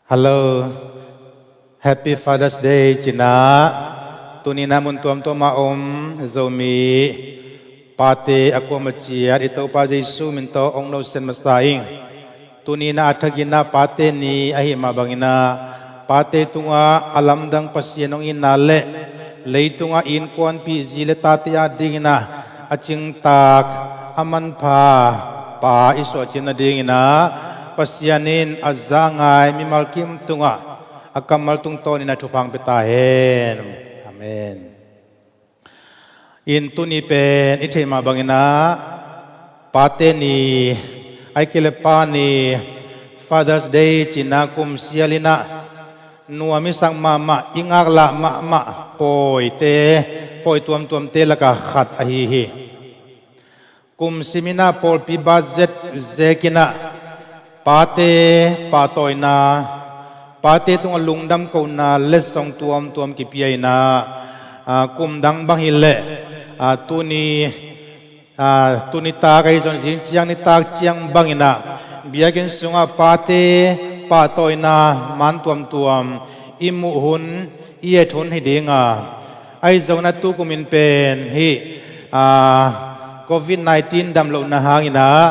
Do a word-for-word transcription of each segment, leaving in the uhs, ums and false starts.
Hello. Happy Father's Day, ci-in ah. Tuni-in ah mun tuamtuam a om Zomi pate a kuamah ciat i Topa Jesu min tawh hong nawlsiat masa ing. Tuni-in ah a thak in ah Pate Ni ahih mah bangin ah, pate tungah a lamdang Pasian hong itna le leitungah innkuanpih zi le tate adingin ah a cingtak, a manpha pa i suah cih nadingin ah, Pasian in a za a ngai mimal kim tungah a kammal tungtawnin ah thupha hong pia ta hen. Amen. In tuni pen i theih mah bangin ah, Pate Ni, ahih kei leh Pa Ni, Father's Day ci-in ah kum sialin ah nuam i sak mahmah, i ngaklah mahmah pawite, pawi tuamtuamte lakah khat ahi hi. Kum simin ah pawlpi budget zekin ah pate pahtawina, pate tungah lungdam kohna letsong tuamtuam kipia in ah, aa, kum dang bang hi leh, aa, tuni, aa, tuni tak ahi zong zing ciang nitak ciang bangin ah biakinn sungah pate pahtawina man tuamtuam i muh hun, i et hun hi ding a, ahi zongin ah tukum in pen hih, aa, Covid nineteen damlohna hangin ah,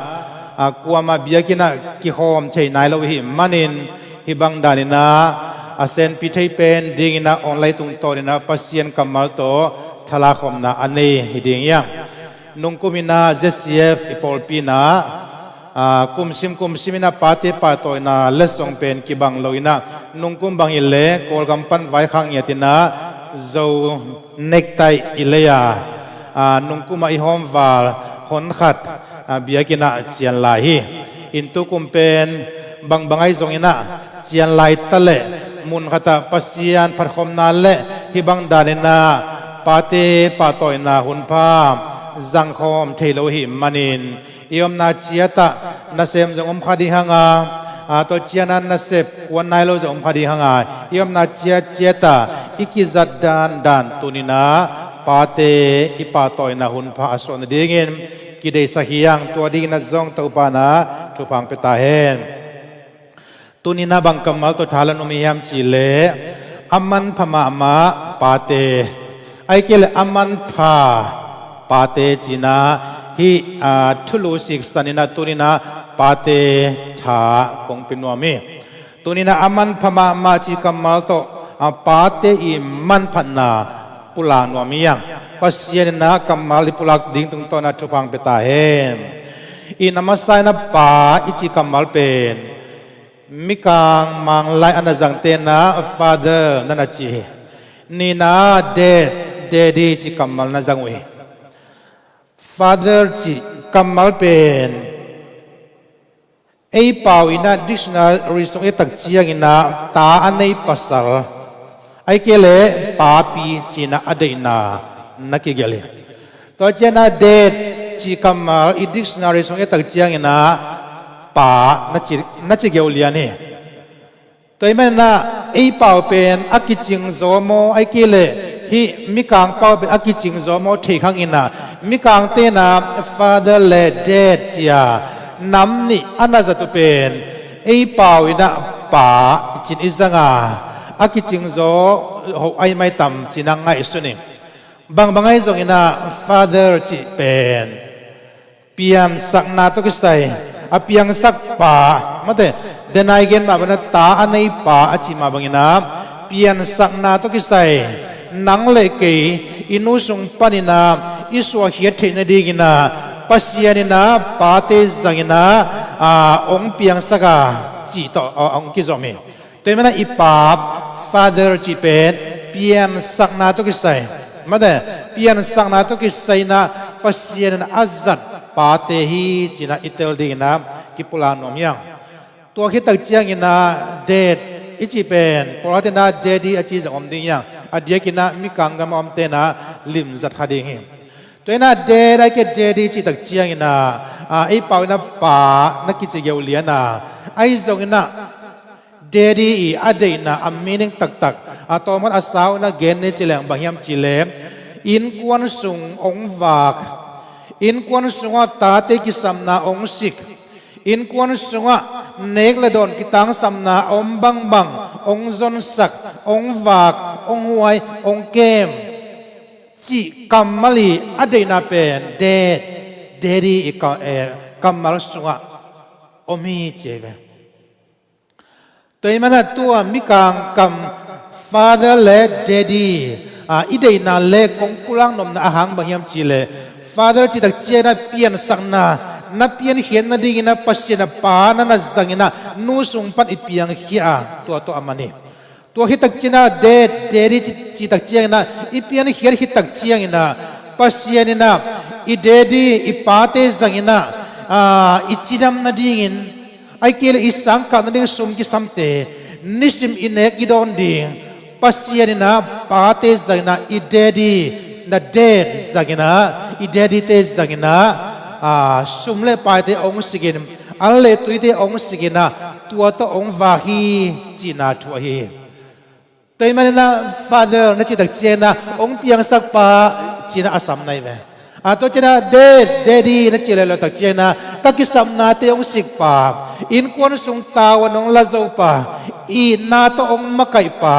aa, kuamah biakinn ah kikhawm thei nai lo i hih manin, hih bang danin ah a senpi thei pen dingin ah online tungtawnin ah Pasian kammal tawh thalakkhawmna a nei hi ding hi hang. Nungkum in ah Z C F i pawlpi in ah, aa, kumsim kumsimin ah pate pahtawina letsong pen kibang lo in ah, nungkum bang hi leh Kawlgam pan vaikhak ngiatin ah Zo necktie i lei a, aa, nungkum ah i hawmval honkhat, aa, biakinn ah cian lai hi. In tukum pen bangbang ahi zongin ah cian lai ta leh, munkhat ah Pasian phatkhawmna le hih bang danin ah pate pahtawina hunpha zangkhawm thei lo i hih manin, i omna ciat ah nasem zong om kha ding hang a, aa, tua ciang ah nasep kuan nai lo zong om kha ding hang a, i omna ciatciat ah i kizat dandan tuni-in ah pate i pahtawina hunpha a suah nadingin kideihsak hi hang. Tua dingin ah zong Topa in ah thupha hong pia ta hen. Tuni-in ah bang kammal tawh tha la nuam i hiam cih leh, a manpha mahmah pate, ahih kei leh a manpha pate ci-in ah hih, aa, thulu siksanin ah tuni-in ah pate tha kong pia nuam hi. Tuni-in ah a manpha mahmah cih kammal tawh, aa, pate i manphatna pulak nuam hi hang. Pasian in ah kammal i pulak ding tungtawnin ah thupha hong pia ta hen. In a masa in ah pa i cih kammal pen Mikang Manglai a na zangte in ah father na na ci hi. Nihna ah dad, daddy cih kammal na zang uh hi. Father cih kammal pen ei pau in ah dictionary sung i et tak ciangin ah ta a nei pasal, ahih kei leh papi ci-in ah a deihna na kigelh hi. Tua ciangin ah dad cih kammal i dictionary sung i et tak ciangin ah pa na ci, na ci geuh lian hi. Tua ahih manin ah ei pau pen a kicing zaw maw, ahih kei leh hih Mikang pau pen a kicing zaw maw theih khangin ah, Mikangte in ah father le dad ci-a nam nih a na zat uh pen ei pau in ah pa ci-in i zang a, a kicing zaw hoh ahi maitam ci-in ah ngaihsun ing. Bangbang ahi zongin ah father cih pen piansakna tawh kisai, a piangsak pa, mate, denai gen mah bangin ah ta a nei pa a cih mah bangin ah piansakna tawh kisai, nang le kei i nu sung panin ah i suahkhiat theih nadingin ah Pasian in ah pate zangin ah, aa, hong piangsak a cih tawh, aa, hong kizom hi. Tua ahih manin ah i pa, father cih pen piansakna tawh kisai, mate, piansakna tawh kisai in ah Pasian in a zat pate hi ci-in ah i tel dingin ah kipulak nuam hi hang. Tua khit tak ciangin ah dad i cih pen pawlkhatte in ah daddy a ci zong om ding hi hang. A diakin ah Mikang gam a omte in ah limzat kha ding hi. Tua in ah dad ahih kei leh daddy cih tak ciangin ah, aa, ei pau in ah pa na kici geuh lian a, ahi zongin ah daddy i a deihna a meaning taktak, a tawmkhat a sau na gen ni ci leng bang hiam cih leh, innkuan sung hong vak, innkuan sungah tate kisamna hong sik, innkuan sungah nek le dawn kitangsamna a om bangbang hong zonsak, hong vak, hong huai, hong kem cih kammal i a deihna pen dad, daddy i ka, eh, kammal sungah om hi ci hi ve. Tua ahih manin ah tua mikang kam father le daddy, ah, i deihna le kong pulak nopna a hang bang hiam cih leh, father cih tak ciangin ah piansakna, na piankhiat nadingin ah Pasian a pa na na zangin ah nu sung pan i piangkhia a, tua tawh a man hi. Tua khit tak ciangin ah dad, daddy cih, cih tak ciangin ah i piankhiat khit tak ciangin ah Pasian in ah i daddy, i pate zangin ah, ah, i cidam nadingin, ahih kei leh i sangkah nading sum kisamte, nisim i nek i dawn ding, Pasian in ah pate zangin ah i daddy, na dad zangin ah, i daddy te zangin ah, ah, sum le paite hong sikin, an le tuite hong sikin ah, tua tawh hong vak hi cihna thu ahi hi. Tua ahih manin ah father na cih tak ciangin ah hong piangsak pa cihna a sam na hi ve. A, tua ciangin ah dad, daddy na cih leh lo tak ciangin ah ka kisapnate hong sik pa, innkuan sung tavuan hong la zo pa, itna tawh hong makaih pa,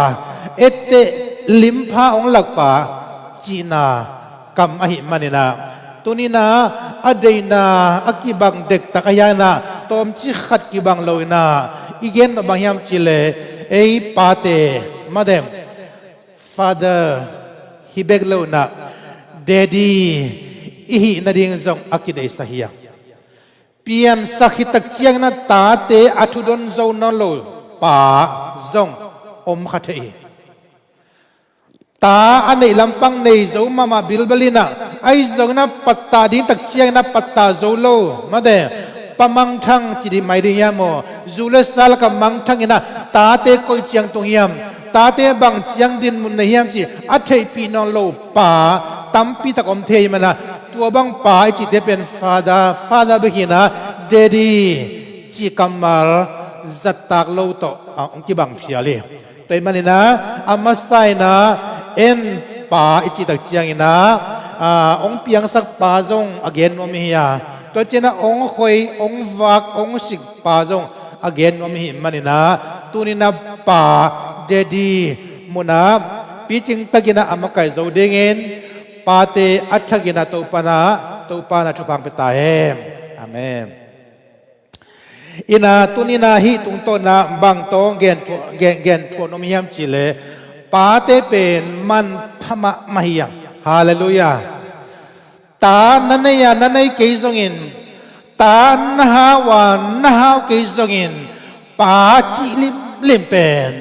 etteh limpha hong lak pa cihna kam ahih manin ah, tuni-in ah a deihna a kibang dektak ahih hangin ah tawmcik khat kibang lo-in ah i gen nop bang hiam cih leh, ei pate, mate, father hi bek lo-in ah daddy i hih nading zong a kideihsak hi a. Piansak khit tak ciangin ah tate a thudon zo nawn lo pa zong om kha thei hi. Ta a neih lampang nei zo mahmah bilbel in ah, ahi zongin ah pattah ding tak ciangin ah pattah zo lo, mate, pa mangthang ci ding mai ding hiam maw, zu le sa lakah mangthang in ah tate koi ciang tung hiam, tate bang ciang dinmun nei hiam cih a theihpih nawn lo pa tampi tak om thei ahih manin ah, tua bang pa i cihte pen father, father bek hi-in ah daddy cih kammal zattak lo tawh, ah, hong kibang phial hi. Tua ahih manin ah a masa-in ah en pa i cih tak ciangin ah, ah, hong piangsak pa zong a gen nuam i hi a, tua ciangin ah hong khoi, hong vak, hong sik pa zong a gen nuam i hih manin ah, tuni-in ah pa, daddy mun ah picing takin ah a makaih zo dingin, pate a thakin ah Topa'n ah, Topa'n ah thupha hong pia ta hen. Amen. In ah tuni-in ah hih tungtawn ah bang tawh gen thuah, gen, gen thuah nuam hiam cih leh, pate pen manpha mahmah hi hang. Halleluiah. Ta na nei a na nei kei zongin, ta na hau a na hau kei zongin, pa cih limlim pen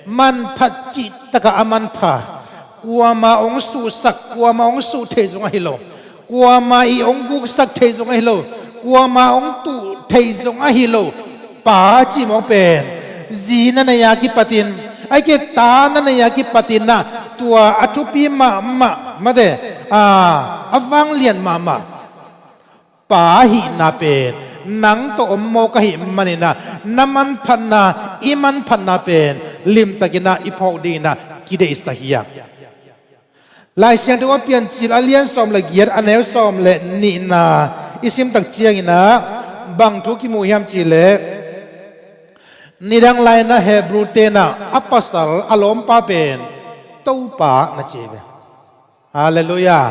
manpha cih takah a manpha. Kuamah hong suhsak, kuamah hong suh thei zong ahi lo. Kuamah i hong guksak thei zong ahi lo. Kuamah hong tuh thei zong ahi lo. Pa cih mawk pen zi na nei a kipatin, ahih kei leh ta na nei a kipatin ah, tua a thupi mahmah, mate, a, a vanglian mahmah pa hihna pen nang tawh om mawk ahih manin ah, na manphatna, i manphatna pen limtakin ah i phawk dingin ah kideihsak hi hang. Lai Siangtho a Piancil a lian sawm le giat, a neu sawm le nihna i sim tak ciangin ah bang thu kimu hiam cih leh, nidang lai-in ah Hebru te'n ah a pasal a lawmpa pen Topa na ci hi ve. Halleluiah.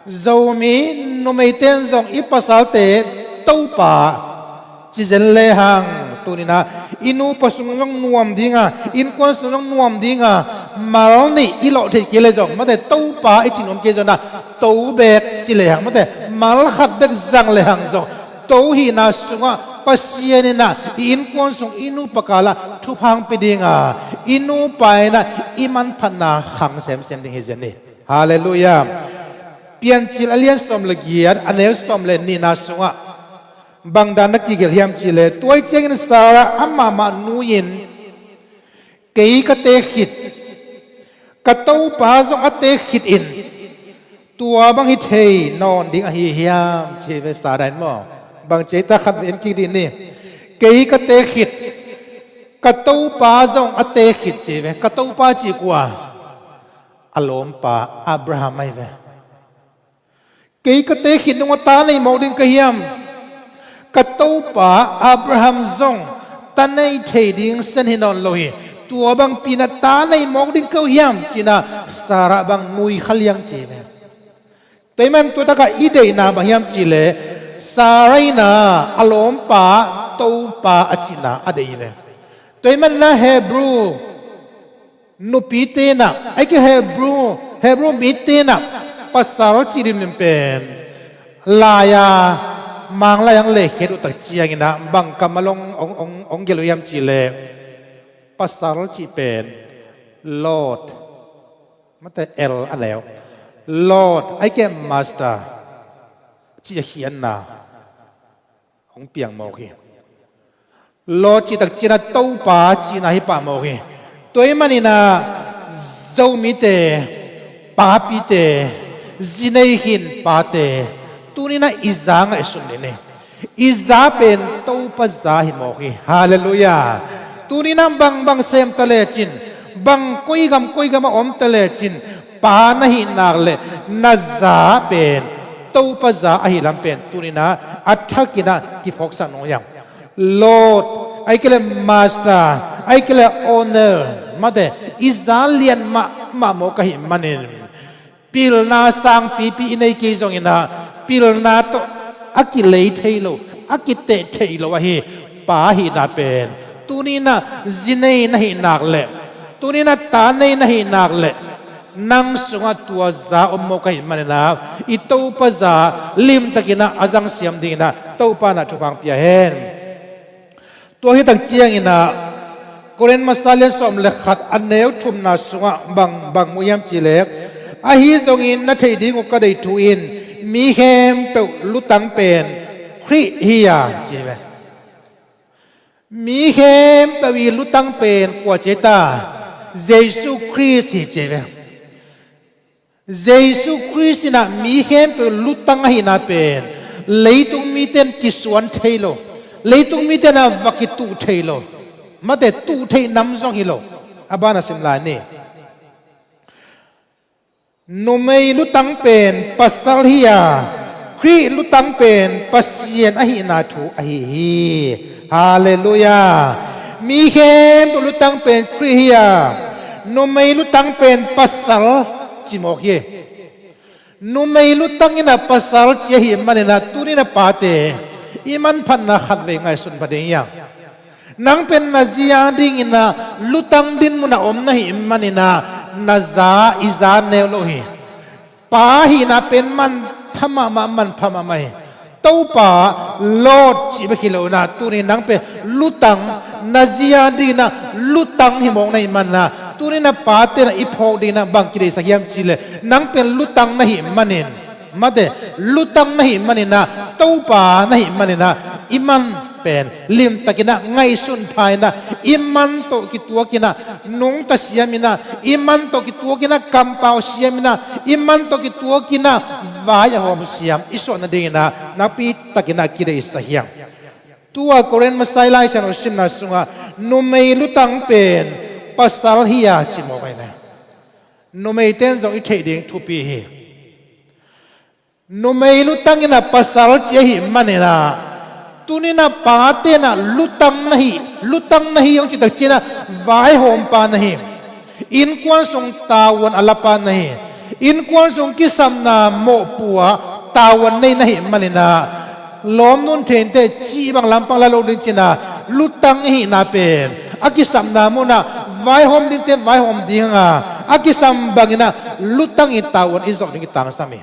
Zomi numeite'n zong i pasalte Topa ci zen lehang, tuni-in ah i nupa sung zong nuam ding a, innkuan sung zong nuam ding a, mal nih i lawh theih kei leh zong, mate, Topa i cih nuam kei zongin ah To beek ci lehang, mate, mal khat beek zang lehang zong, To hihna sungah Pasian in ah i innkuan sung, i nupa kal ah thupha hong pia ding a, i nupa in ah i manphatna khang semsem ding hi zen hi. Halleluiah. Piancil a lian sawm le giat, a neu sawm le nihna sungah bang dan na kigelh hiam cih leh, tua ahih ciangin Sarah amah mah nui-in, kei ka teel khit, ka Topa zong a teel khit in, tua bang hi thei nawn ding ahi hiam, ci hi ve Sarah in maw. Bang ci hiam, khat vei en kik dih ni. Kei ka teel khit, ka Topa zong a teel khit, ci hi ve. Ka Topa cih kua? A lawmpa Abraham ahi ve. Kei ka teel khit nung a ta nei mawk ding ka hiam? Ka Topa Abraham zong ta nei thei ding sen hi nawn lo hi. Tua bangpi-in ah ta nei mawk ding ko hiam ci-in ah Sarah bang nui kha liang ci ve. Tua ahih manin tua takah i deihna bang hiam cih leh Sarah in ah a lawmpa Topa a cihna a deih ve. Tua ahih manin ah Hebrew nupite in ah, ahih kei leh Hebrew, Hebrew mite in ah pasal cih limlim pen lai-a, Manglai-ah hong lekhia uh tak ciangin ah bang kammal hong, hong, hong, hong gelh uh hiam cih leh pasal cih pen Lord, mate L a neu, Lord, ahih kei leh Master cih a khiatna hong piang mawk hi. Lord cih tak ciangin ah Topa cihna hi pah mawk hi. Tua ahih manin ah Zomite, papite, zi nei khin pate, tuni-in ah i za ngaihsun ni. I za pen Topa za hi mawk hi. Halleluiah. Tuni-in ah bangbang sem ta lecin, bang koi gam koi gam ah om ta lecin, pa na hih nak leh na za pen Topa za ahih lam pen tuni-in ah a thakin ah kiphawksak nuam ing. Lord, ahih kei leh Master, ahih kei leh Owner, mate, i za lian mahmah mawk ahih manin, pilna sangpipi i nei kei zongin ah pilna tawh a kilei thei lo, a kiteh thei lo ahi pa ahihna pen tuni-in ah zi nei na hih nak leh, tuni-in ah ta nei na hih nak leh, nang sungah tua za om mawk ahih manin ah i Topa za limtakin ah a zangsiam dingin ah Topa in ah thupha hong pia hen. Tua hi tak ciangin ah Korin masa lian sawm le khat a neu thumna sungah bang, bang mu hiam cih leh, ahi zongin na theih ding uh ka deih thu in mi khempeuh lutang pen Khrih hi a ci ve. Mi khempeuh i lutang pen kua ci ta? Jesu Khrist hi ci ve. Jesu Khrist in ah mi khempeuh lutang ahihna pen leitung mite in kisuan thei lo, leitung mite in ah va kituh thei lo, mate tuh theih nam zong hi lo. A ban ah sim lai ni. Numei lutang pen pasal hi a, Khrih lutang pen Pasian ahihna thu ahi hi. Halleluiah. Mi khempeuh lutang pen Khrih hi a, numei lutang pen pasal ci mawk hi. Numei lutang in ah pasal ci ahih manin ah tuni-in ah pate, i manphatna khatvei ngaihsun pha ding hiam? Nang pen na zi a dingin ah lutang dinmun ah om na hih manin ah na za, i za neu lo hi. Pa ahihna pen manpha mahmah, manpha mahmah hi. Topa, Lord cih bek hi lo-in ah tuni nang pen lutang, na zi a dingin ah lutang hi mawk na hih manin ah tuni-in ah pate in ah i phawk dingin ah bang kideihsak hiam cih leh nang pen lutang na hih manin, mate, lutang na hih manin ah, Topa na hih manin ah, i man pen limtakin ah ngaihsun pha-in ah, i man tawh kituakin ah nungta siamin ah, i man tawh kituakin ah kampau siamin ah, i man tawh kituakin ah vai a hawm siam i suah nadingin ah nakpitakin ah kideihsak hi hang. Tua Korin masa i Lai Siangtho simna sungah numei lutang pen pasal hi a ci mawk ahi ve. Numeite in zong i theih ding thupi hi. Numei lutang in ah pasal ci ahih manin ah, tuni-in ah pate in ah lutang na hi, lutang na hi hong cih tak ciangin ah vaihawmpa na hi. Innkuan sung tavuan a lapa na hi. Innkuan sung kisapna mawhpuah tavuan nei na hih manin ah, lawmnu in thei inteh cih bang lampang la lo ding ci-in ah lutang i hihna pen a kisapna munah vaihawm dingte vaihawm ding hang a, a kisam bangin ah lutang i tavuan i zawh ding i tangsam hi.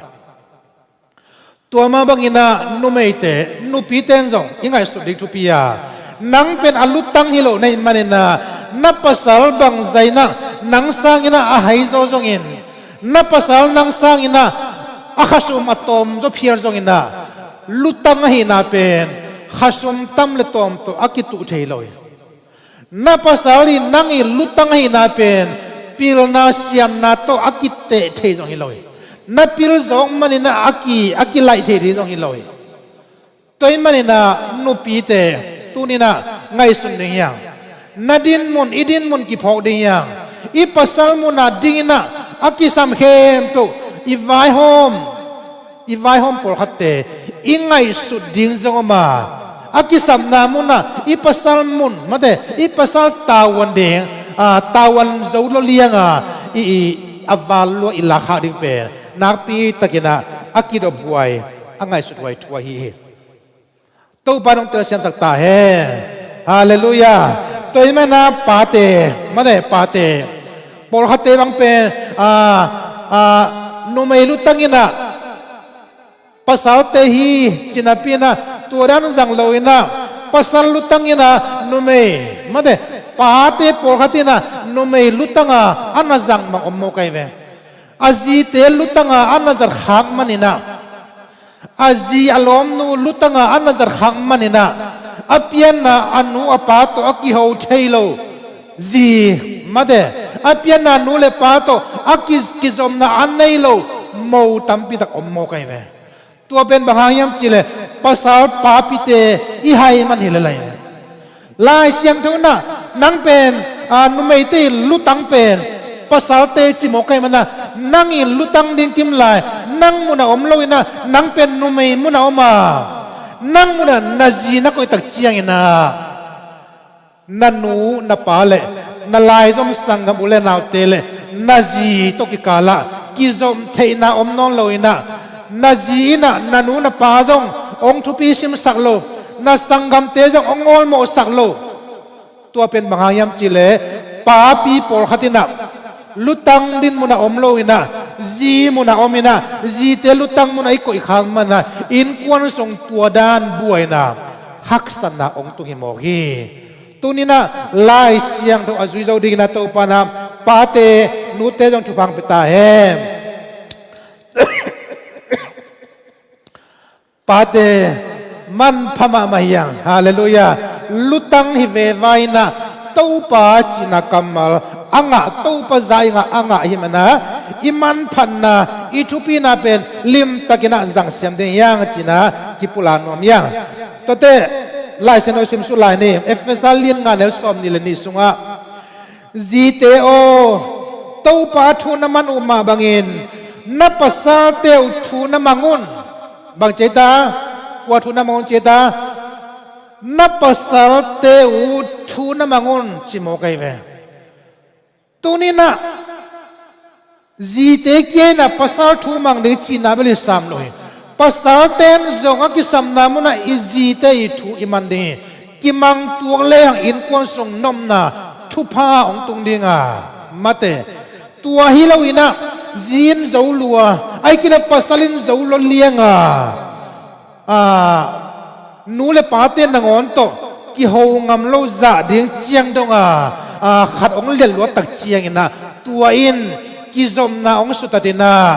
Tua mah bangin ah numeite, nupite in zong i ngaihsut ding thupi a, nang pen a lutang hi lo na hih manin ah, na pasal bangzah in ah nang sangin ah a haizaw zongin, na pasal nang sangin ah a khasum a tawmzaw phial zongin ah, lutang ahihna pen khasum tam le tawm tawh a kituh thei lo hi. Na pasal in nang i lutang ahihna pen pilna siamna tawh a kiteh thei zong hi lo hi. Na pil zawk manin ah a ki, a kilaih thei ding zong hi lo hi. Tua ahih manin ah nupite, tuni-in ah ngaihsun ding hi hang. Na dinmun, i dinmun kiphawk ding hi hang. I pasal munah dingin ah a kisam khempeuh i vaihawm, i vaihawm pawlkhatte i ngaihsut ding zong om a, A kisapna munah i pasal mun, mate, i pasal tavuan ding, a, tavuan zo lo lianga i, i a val lua i lakhak ding pen nakpi takinah a kidophuai, a ngaihsuthuai thu ahi hi. Topa nong telsiamsak ta hen. Halleluiah. Tua i mana pate, mate, pate, pawlkhatte bang pen, a, a, numei lutanginah pasalte hi cinapinah tua dan zang loinah pasal lutanginah numei, mate, pate pawlkhatinah numei lutanga a na zang mang om mawk ahi ve. A zite lutanga a na zat khak maninah, a zi a lawmnu lutanga a na zat khak maninah, a pianna a nu a pa tawh a kiho thei lo zi, mate, a pianna nu le pa tawh a ki, kizopna a nei lo mo tampitak om mawk ahi ve. Tua pen bang hang hiam cihleh pasal papite i hai man hi lel ahi ve. Lai Siangtho inah nang pen, a, numeite i lutang pen pasalte ci mawk ahi mana, nang i lutang ding kim lai, nang munah om loinah nang pen numei munah om a, nang munah na zi na koihtak cianginah na nu na pa le na laizom sanggam u le naute le na zi tawh kikalah kizom theihna om nawn loinah, na zi inah na nu na pa zong hong thupi simsak lo, na sanggamte zong hong ngawlmawhsak lo. Tua pen bang hang hiam cihleh papi pawlkhat inah lutang din munah om loinah, zi munah om inah, zite lutang munah i koih khak manah innkuan sung tua dan buaina, haksatna hong tung hi mawk hi. Tuninah Lai Siangtho a zui zo dinginah Topa inah pate, nute zong thupha hong pia ta hen. Pate, manpha mahmah hi hang. Halleluiah. Lutang hi veva inah Topa cihna kammal a ngah, Topa za i ngah, a ngah hi mana i manphatna, i thupina pen limtakinah zangsiam ding hi hang cihna kipulak nuam hi hang. Tuate Lai Siangtho simsuk lai ni. Efesa lian nga neu sawm nih le nih sungah Zite aw, Topa thu na man uh mah bangin na pasalte uh thu na mang un. Bang ci ei ta? Kua thu na mang un ci ei ta? Na pasalte uh thu na mang un ci mawk ahi ve. Tuninah zite kia inah pasal thu mang ding cihna bel i sam lo hi. Pasalte in zong a kisapna munah i zite i thu i man ding hi. Kimang tuak lehang innkuan sung nopna thupha hong tung dinga, mate. Tua hi loinah zi in zo lua, ahih kei leh pasal in zo lua lianga, a, nu le pate nangawn tawh kiho ngam lo zah ding ciang donga, a, khat hong liat luattak cianginah tua in kizopna hong sutatinah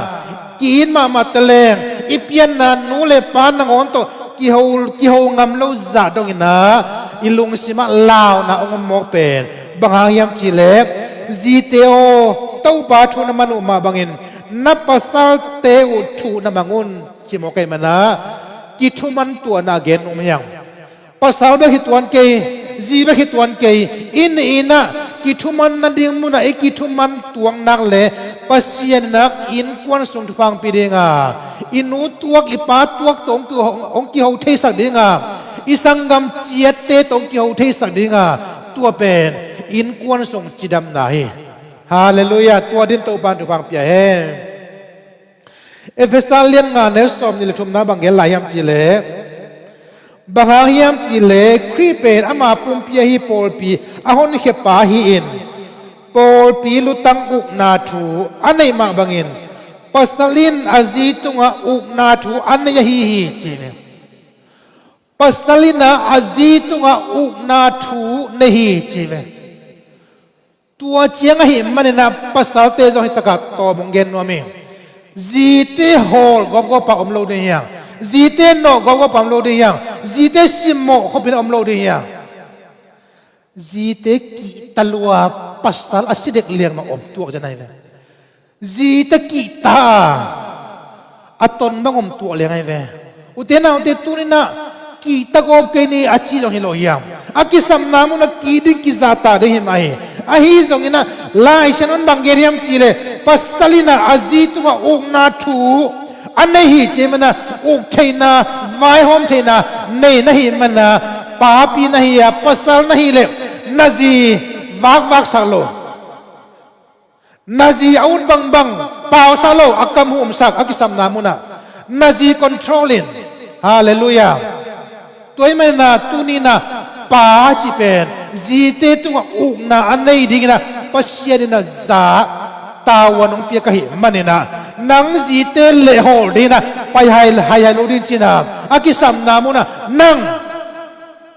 ki-it mahmah taleng i pianna nu le pa nangawn tawh kiho, kiho ngam lo zah donginah i lungsimah launa hong om mawk pen bang hang hiam cihleh, zite aw, Topa thu na man uh mah bangin na pasalte uh thu na mang un. Ci mawk ahi mana kithuman tuahna gen nuam hi hang. Pasal bek hi tuan kei, zi bek hi tuan kei, i nih inah kithuman nading munah i kithuman tuak nak le Pasian inah innkuan sung thupha hong pia dinga, i nu tuak i pa tuak tawh hong kiho, hong kiho theisak dinga, i sanggam ciatte tawh hong kiho theisak dinga, tua pen innkuan sung cidamna hi. Halleluiah. Tua din Topa in thupha hong pia hen. Efesa lian nga neu sawm nih le thumna bang gen lai hiam cihleh, bang hang hiam cihleh Khrih pen ama pumpi ahi pawlpi a honkhia pa hi-in pawlpi lutang ukna thu a neih mah bangin pasal in a zi tungah ukna thu a nei ahi hi ci ve. Pasal inah a zi tungah ukna thu nei hi ci ve. Tua ciang ahih maninah pasalte zong hitakah tawm hong gen nuam hi. Zite hawl gawpgawpa om lo ding hi hang. Zite nawh gawpgawpa om lo ding hi hang. Zite simmawh khopin om lo ding hi hang. Zite kihta lua, pasal a si dek liang mah om tuak zia nai ve. Zite kihta a, a ton bang om tuak liang ahi ve. Ute naute, tuninah kihta gawp kei ni a ci zong hi lo hiam? A kisapna munah kih ding kizahtak ding hi mah hi. Ahi zonginah Lai Siangtho in bang gen hiam cihleh, pasal inah a zi tungah ukna thu A nei hi ci mana uk theihna, vaihawm theihna nei na hi mana, papi na hi a, pasal na hi leh na zi vakvaksak lo. Na zi a ut bangbang pausak lo, a kam humsak a kisapna munah na zi control in. Halleluiah. Tua ahih maninah tuninah pa cih pen zite tungah ukna a nei dinginah Pasian inah za tavuan hong piak ahih maninah nang zite lehhawl dinginah pai hai hai lo ding cinah a kisapna munah nang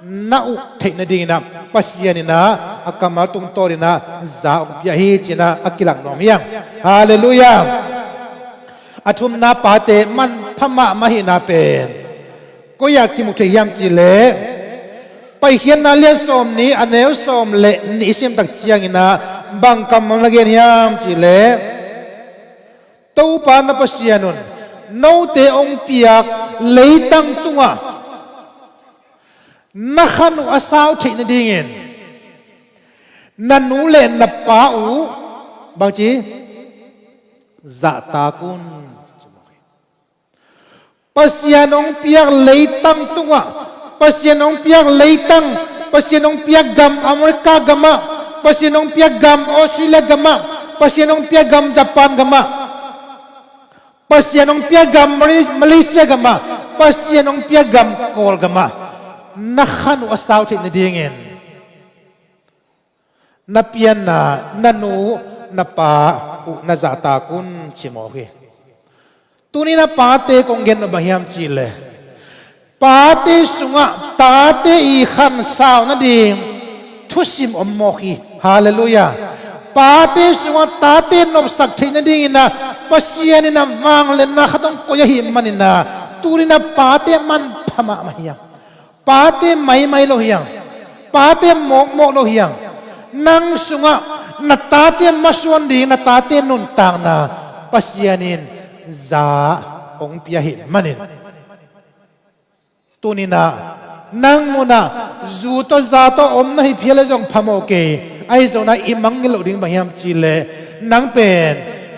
na uk theih nadinginah Pasian inah a kammal tungtawninah za hong pia hi cinah a kilak nuam hiam? Halleluiah. A thumna pate manpha mahmah hihna pen koi-ah kimu thei hiam cihleh Paikhiatna lian sawm nih a neu sawm le nih i sim tak cianginah bang kammal na gen hiam cihleh Topa na Pasian un note hong piak leitang tungah na khan uh a sau theih nadingin na nu le na pa uh bangci zahtak un. Pasian hong piak leitang tungah, Pasian hong piak leitang, Pasian hong piak gam America gamah, Pasian hong piak gam Australia gamah, Pasian hong piak gam Japan gamah, Pasian hong piak gam Mali- Malaysia gamah, Pasian hong piak gam Kawlgamah na khan uh a sau theih nadingin na pianna, na nu, na pa uh na zahtak un ci mawk hi. Tuninah pate kong gen uh bang hiam cihleh pate sungah tate i khansau nading thusim om mawk hi. Halleluiah. Pate sungah tate nopsak theih nadinginah Pasian inah vangliatna khat hong koih ahih maninah tuninah pate manpha mahmah hiam? Pate maimai lo hiam? Pate mawkmawk lo hiam? Nang sungah na tate masuan ding, na tate nuntakna Pasian in za hong pia ahih manin tuninah nang munah zu tawh za tawh om na hi phial le zong phamawh kei. Ahi zongin i mangngilh loh ding bang hiam cihleh nang pen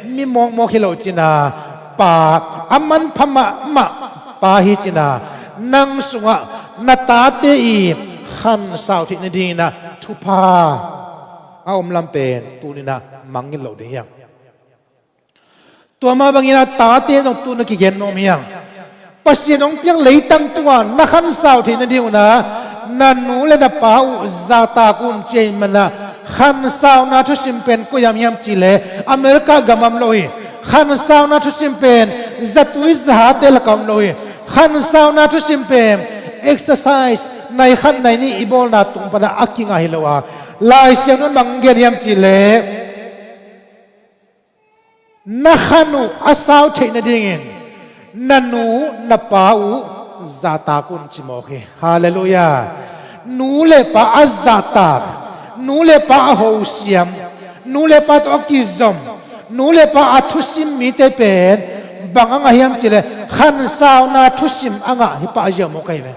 mi mawkmawk hi lo cinah pa a manpha mahmah pa hi cinah nang sungah na tate i khansau theih nadinginah thupha a om lam pen tuninah mangngilh loh ding hiam? Tua mah banginah tate zong tuna kigen nuam hiam? Pasian hong piak leitang tungah na khansau theih nadingunah na nu le na pa uh zahtak un ci ahih manah khansauna thusim pen koi-ah om hiam cihleh America gamah om lo hi. Khansauna thusim pen zatui zahate lakah om lo hi. Khansauna thusim pen exercise nai khat nai nih i bawlna tung panah a kingah hi lo a, Lai Siangtho in bang gen hiam cihleh na khan uh a sau theih nadingin na nu na pa uh zahtak un ci mawk hi. Halleluiah. Nu le pa a zahtak, nu le pa a hosiam, nu le pa tawh a kizom, nu le pa a thusim mite pen bang a ngah hiam cihleh khansauna thusim a ngah hi pah ziau mawk ahi ve.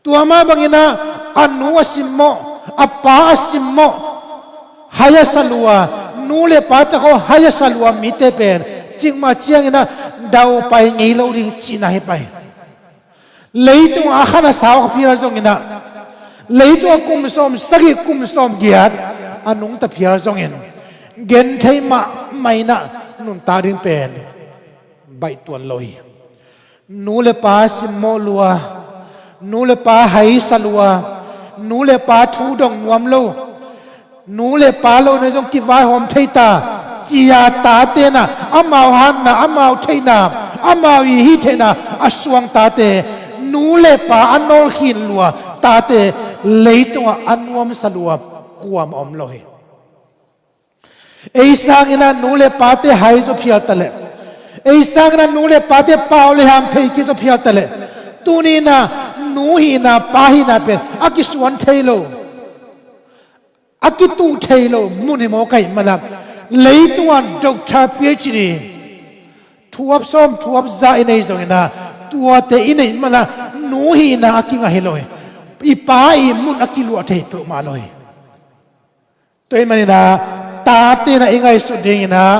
Tua mah banginah a nu a simmawh, a pa a simmawh, hai a sa lua, nu le pate khawng hai a sa lua mite pen cikmah cianginah daupai ngei lo ding cihna hi pah hi. Leitungah a khan a sau kha phial zonginah leitungah kum sawm sagih kum sawm giat a nungta phial zongin genthei mahmah inah nuntak ding pen baih tuan lo hi. Nu le pa simmawh lua, nu le pa hai sa lua, nu le pa thu dong nuam lo, nu le pa lohna zong kivaihawm thei ta, ci-a tate na, amau hatna, amau theihna, amau i hih theihna a suang tate, nu le pa a nawlkhin lua tate, leitungah a nuamsa lua kuamah om lo hi. Ei sanginah nu le pate hai zaw phial taleh, ei sanginah nu le pate pau le ham thei kik zaw phial taleh, tuninah nu hihna pa hihna pen a kisuan thei lo, a kituh thei lo mun hi mawk ahih manah, leitungah doctor, PhD, thuap sawm thuap za i nei zonginah tuate i neih manah nu hihna a kingah hi lo hi. I pa i mun a kiluah thei peuhmah lo hi. Tua ahih maninah tate na i ngaihsut dinginah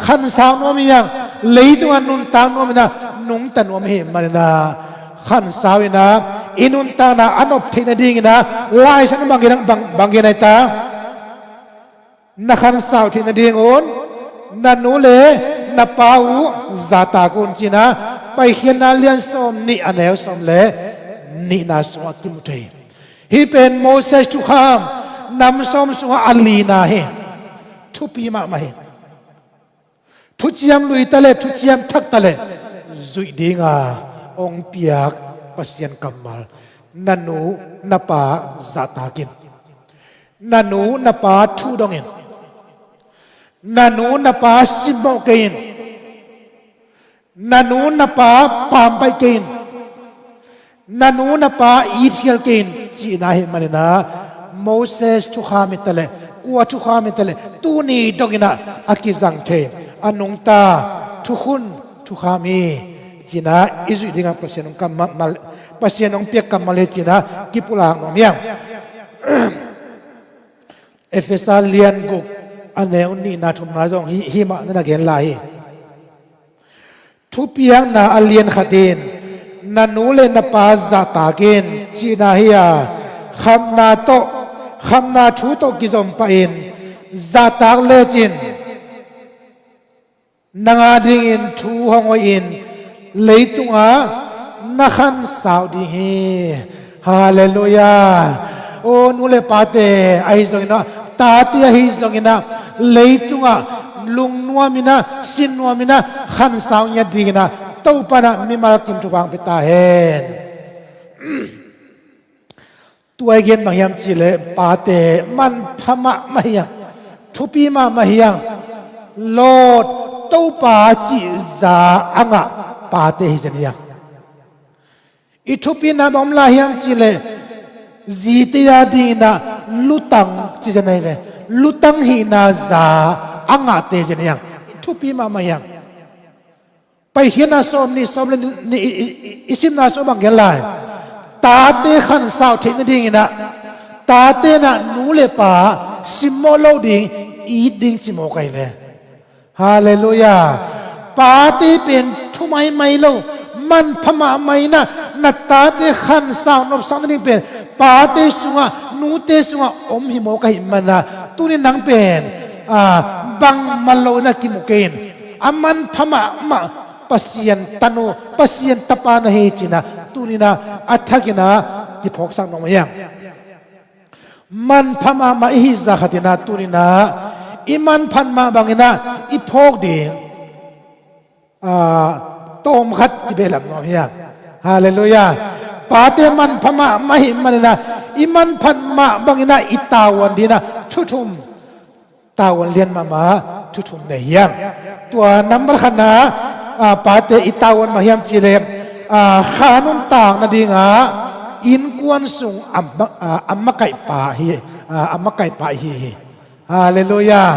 khansau nuam hiang, Leitungah nuntak nuam in ah nungta nuam ahih manin ah, khansau in ah i nuntakna a nop theih nadingin ah Lai Siangtho bang gen, bang, bang gen ai ta? Na khansau theih nadingun na nu le na pa uh zahtak un, ci-in ah Paikhiatna lian sawm nih a neu sawm le nihna sungah kimu thei. Hih pen Moses thukham nam sawm sungah a lina hi. Thupi mahmah hi. Thuciam luita le thuciam thakta le zuih dinga hong piak Pasian kammal. Na nu na pa zahtak in. Na nu na pa thu dong in. Na nu na pa simmawh kei in. Na nu na pa pampaih kei in. Na nu na pa it khial kei in, cihna ahih manin ah Moses thukham hi ta leh, kua thukham hi ta leh, tuni dongin ah a kizang thei a nungta thukhun thukham hi, ci-in ah i zuih dingah Pasian hong kammal, Pasian hong piak kammal hi, ci-in ah kipulak nuam hi hang. Efesa lian guk a neu nihna thumna zong hih, hih mah na na gen lai hi. Thupiakna a lian khat in na nu le na pa zahtak in, cihna hi a, khamna tawh, khamna thu tawh kizom pah in zahtak lecin nang adingin thu hong hoih in leitungah na khansau ding hi. Halleluiah. Aw, nu le pate ahi zongin ah, tate ahi zongin ah, leitungah lungnuam in ah, sinnuam in ah khansau ngiat dingin ah Topa in ah mimal kim thupha hong pia ta hen. Tua i gen bang hiam cih leh pate manpha mahmah hi hang, thupi mahmah hi hang. Lord, Topa cih za a ngah pate hi zen hi hang. I thupina bang om lai hiam cih leh zite a dingin ah lutang ci zen ahi ve. Lutang hihna za a ngahte zen hi hang. Thupi mahmah hi hang. Paikhiatna sawm nih, sawm le nih, i, i, i, i simna sung bang gen lai? Tate khansau theih nadingin ah, tate in ah nu le pa simmawh lo ding, it ding ci mawk ahi ve. Halleluiah. Pate pen thu maimai lo, manpha mahmah in ah na tate khansau nopsak nading pen pate sungah, nute sungah om hi mawk ahih manin ah, tuni nang pen, a, bangmah lo in ah kimu kei in. A manpha mahmah Pasian tanu, Pasian tapa na hi ci-in ah tuni-in ah a thakin ah kiphawksak nuam hi hang. Manpha mahmah i hih zah khatin ah tuni-in ah i manphat mah bangin ah i phawk ding, a, tawmkhat kibehlap nuam hi hang. Halleluiah. Pate manpha mahmah ahih manin ah i manphat mah bangin ah i tavuan dingin ah thu thum, tavuan lian mahmah thu thum nei hi hang. Tua nambat khatna, a, pate i tavuan mah hiam cih leh, a, kha nuntak nadingah innkuan sung a ma-, a, a makaihpa hi, a, a makaihpa i hi hi. Halleluiah.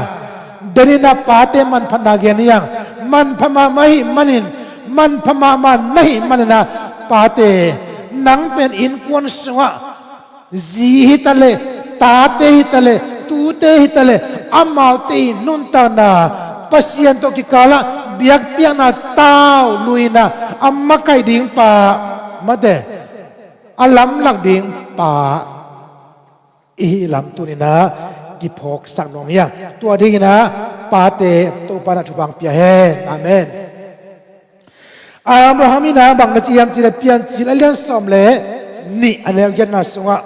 Denin ah pate manphatna gen hi hang. Manpha mahmah ahih manin, manpha mahmah na hih manin ah pate, nang pen innkuan sungah zi hi ta leh, tate hi ta leh, tute hi ta leh, amaute i nuntakna, Pasian tawh kikalah biakpiakna tau lui-in ah a makaih ding pa, mate, a lamlak ding pa i hih lam tuni-in ah kiphawksak nuam hi hang. Tua dingin ah pate Topa in ah thupha hong pia hen. Amen. Abraham in ah bang na ci hiam cih leh Piancil a lian sawm le nih a neu giatna sungah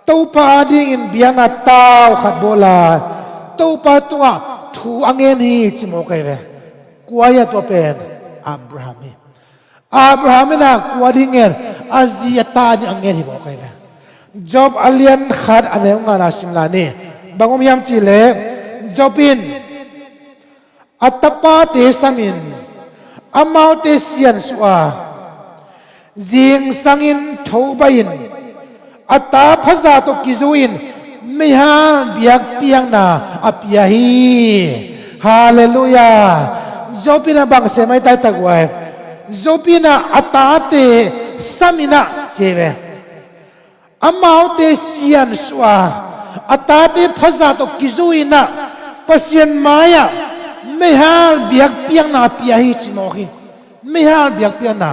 Topa adingin biakna tau khat bawl a, Topa tungah thu a ngen hi ci mawk ahi ve. Kua hi a tua pen? Abraham hi. Abraham in ah kua ding ngen? A zi a ta ding a ngen hi mawk ahi ve. Job a lian khat a neu ngana sim lai ni. Bang om hiam cih leh Job in a tapate samin amaute siansuah a, zingsangin thobaihin a ta phazah tawh kizuiin meihal biakpiakna a pia hi. Halleluiah. Job in ah bang sem ahi tai tak uh ai? Job in ah a tate samin ah ci ve. Amaute siansuah a, a tate phazah tawh kizuiin ah Pasian mai-ah Meihal biakpiakna pia hi ci mawk hi. Meihal biakpiakna.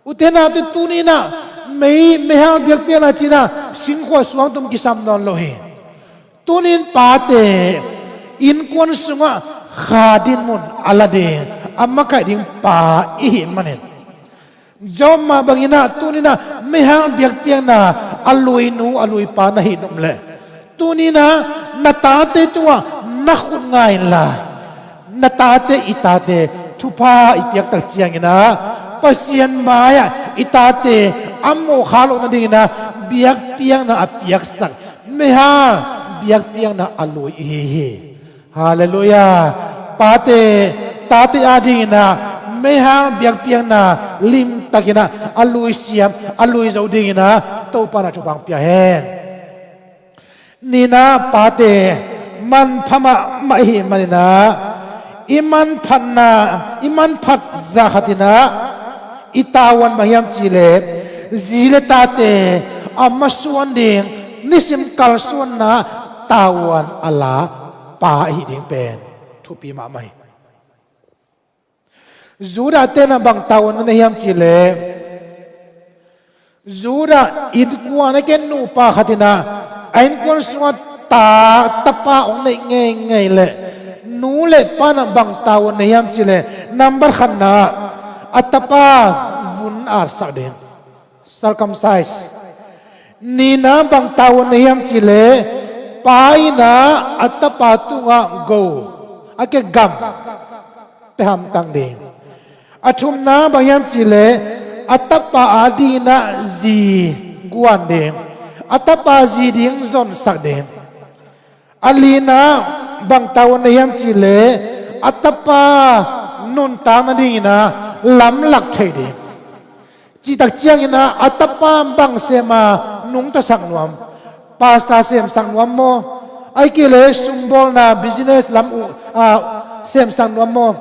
Ute naute, tuni-in ah mei, meihal biakpiakna ci-in ah singkhuai suangtum kisam nawn lo hi. Tuni-in pate innkuan sungah kha dinmun a la ding, a makaih ding pa i hih manin, Job mah bangin ah tuni-in ah meihal biakpiakna a luinu a luipa na hih nop leh, tuni-in ah na tate tungah na khut nga inla, na tate, i tate thupha i piak tak ciangin ah Pasian mai-ah i tate a mawhkhak loh nadingin ah biakpiakna a piaksak, meihal biakpiakna a lui i hi hi. Halleluiah. Pate, tate adingin ah meihal biakpiakna limtakin ah a lui siam, a lui zo dingin ah Topa in ah thupha pia hen. Nihna, pate manpha mahmah i hih manin ah i manphatna, i manphat zah khatin ah i tavuan bang hiam cih leh zi le tate a masuan ding, nisim kalsuanna tavuan a la pa i hih ding pen thupi mahmah hi. Judah te'n ah bang tavuan na nei hiam cih leh, Judah innkuan a ken nupa khatin ah a innkuan sungah ta, tapa hong neih ngeingei leh nu le pa'n ah bang tavuan nei hiam cih leh, nambat khatna ah a tapa vun atsak ding, circumcise. Nihna, bang tavuan nei hiam cih leh pa in ah a tapa tungah go, a ke gam, pia hamtang ding. A thumna bang hiam cih leh a tapa adingin ah zi guan ding, a tapa zi ding zonsak ding. A lina, bang tavuan nei hiam cih leh a tapa nuntak nadingin ah lamlak thei ding. Cih tak ciangin ah a tapa bang sem a nungtasak nuam? Pastor semsak nuam maw? Ahih kei leh sumbawlna, business lam uh, ah, semsak nuam maw?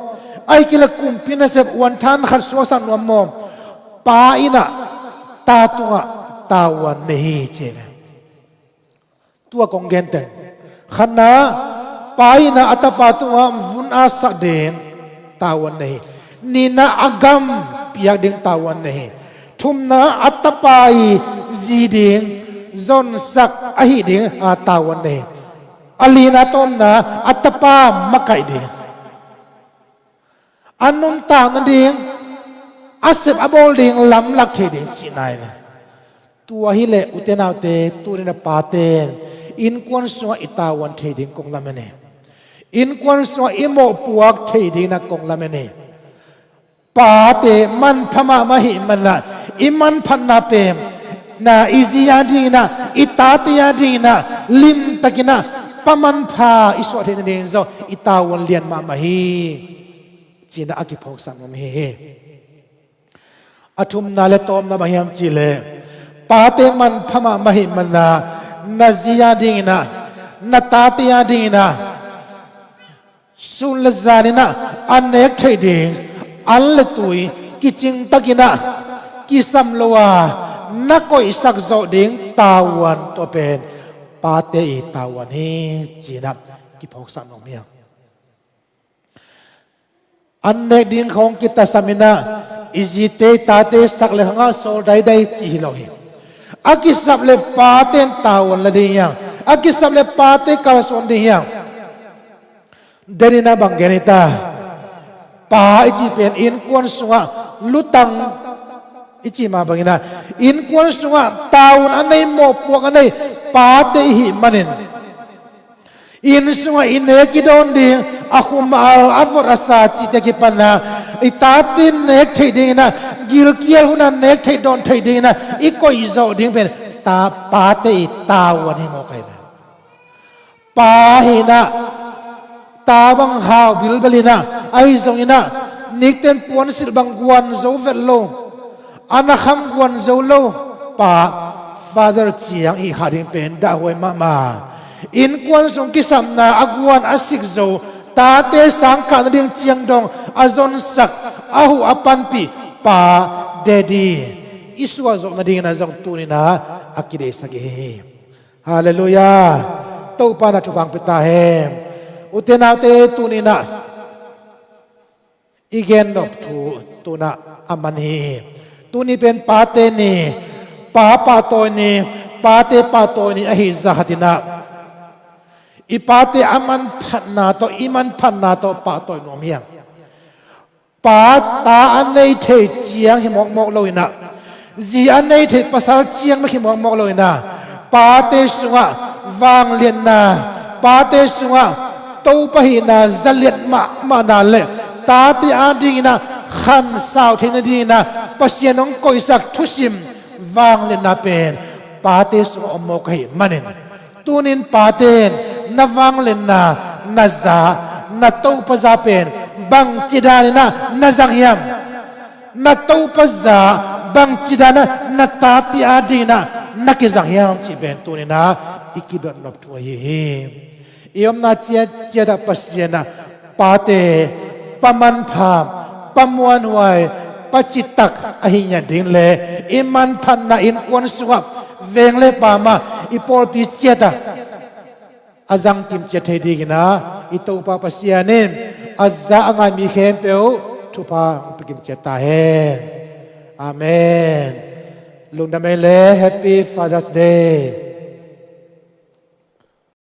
Ahih kei leh kumpi nasep uanthan khat suaksak nuam maw? Pa in ah ta tungah tavuan nei hi, ci hi ve. Tua kong genteng. Khatna, pa in ah a tapa tungah vun atsak ding tavuan nei hi. Nihna, a gam piak ding tavuan nei hi. Thumna, a tapa ii zi ding zonsak ahi ding a tavuan nei hi. A lina, tawpna, a tapa makaih ding, a nuntak nading, a sep a bawl ding lamlak thei ding cihna hi ve. Tua hi leh, ute naute, tuni-in ah pate'n innkuan sungah i tavuan thei ding kong lamen hi. Innkuan sungah i mawhpuak thei dingin ah kong lamen hi. Pate manpha mahmah i hih manin ah i manphatna pen, na, i zi adingin ah, i tate adingin ah limtakin ah pa manpha i suah theih nadingin zong i tavuan lian mahmah hi, ci-in ah a kiphawksak nuam hi hi. A thumna le tawpna bang hiam cih leh, pate manpha mahmah i hih manin ah na zi adingin ah, na tate adingin ah sun le zanin ah a nek theih ding an le tui kicing takin ah kisam lo a na koihsak zawh ding tavuan, tua pen pate ii tavuan hi, ci-in ah kiphawksak nuam hi hang. An nek ding khawng kitasam in ah i zite, i tate sak le khang ah sawl daidai cih hi lo hi. A kisap leh pate'n tavuan la ding hi hang. A kisap leh pate kalsuan ding hi hang. Daddy, na bang gen hi ta. Pa i cih pen innkuan sungah lutang i cih mah bangin ah, innkuan sungah tavuan a nei, mawhpuak a nei pate i hih manin, inn sungah i nek i dawn ding, a khum a al, a vot a sa cihte kipan ah i tate'n nek theih dingin ah, gilkial hun ah nek theih, dawn theih dingin ah i koih zawh ding pen ta, pate ii tavuan hi mawk hi ve. Pa hi-in ah, ta bang hau bilbel in ah, ahi zongin ah nikten puansilh bang guan zo vet lo, a na kham guan zo lo pa, father ciang i hih kha ding pen dahhuai mahmah. Innkuan sung kisapna a guan a sik zo, tate sangkah nading ciang dong a zonsak, a huh a panpih pa, daddy, i suah zawh nadingin ah zong tuni-in ah a kideihsak i hi hi. Halleluiah. Topa in ah thupha hong pia ta hen. Ute naute, tuninah i gennop thu tunah a man hi. Tuni pen pate ni, pa pahtawi ni, pate pahtawi ni ahi zah khatinah i pate a manphatna tawh, i manphatna tawh pahtawi nuam hiam? Pa, ta a nei thei ciang hi mawkmawk loinah, zi a nei thei pasal ciang bek hi mawkmawk loinah, pate sungah vangliatna, pate sungah Topa hihna zaliat mahmahna le tate adinginah khansau theihna dinginah Pasian hong koihsak thusim vangliatna pen pate sungah om mawk ahih manin, tunin pate in na vangliatna, na za, na Topa za pen bangci daninah na zang hiam? Na Topa za bangci danah na tate adinginah na kizang hiam cih pen tuninah i kidotnop thu ahi hi. I omna ciatciatah Pasian ah pate, pa manpha, pa muanhuai, pa citak ahi ngiat ding le i manphatna innkuan sungah veng le pamah i pawlpi ciatah a zang kimciat thei dinginah i Topa Pasian in a za a ngai mi khempeuh thupha hong pia kimciat ta hen. Amen. Lungdam ei le, Happy Father's Day.